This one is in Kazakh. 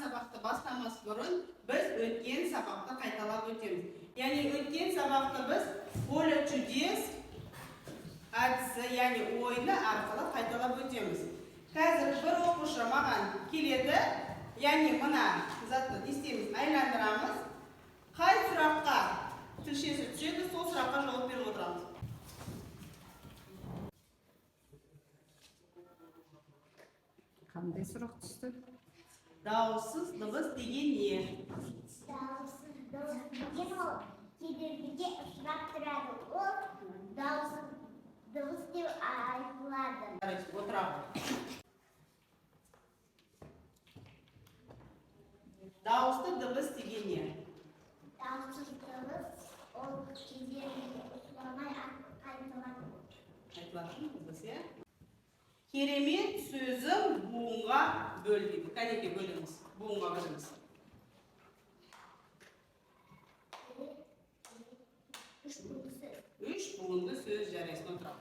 Сабақты бастамас бұрын біз өткен сабақты қайталап өтеміз. Яғни өткен сабақты біз «Поле чудес» әдісі, яғни ойыны арқылы қайталап өтеміз. Қазір бір оқушы маған келеді, яғни мына затты не істейміз? Айландырамыз. Қай сұраққа тілшесі түседі, сол сұраққа жауап беріп отырамыз. Қандай сұрақ түсті? Дауыссыз дыбыс деген не? Дауыссыз дыбыс деген ол кедергіге ұшырап тұрады. Ол дауыссыз дыбыс деп айтылады. Жарайсың, отыра ғой. Дауысты дыбыс деген не? Дауыссыз дыбыс ол кедергіге ұшырамай айтылады. Айтылатын дыбыс, иә. Керемет сөзін буынға бөл дейді. Кәнекей, бөліңіз, буынға бөліңіз. Үш буынды сөз. Үш буынды сөз, жарайсың, отыра.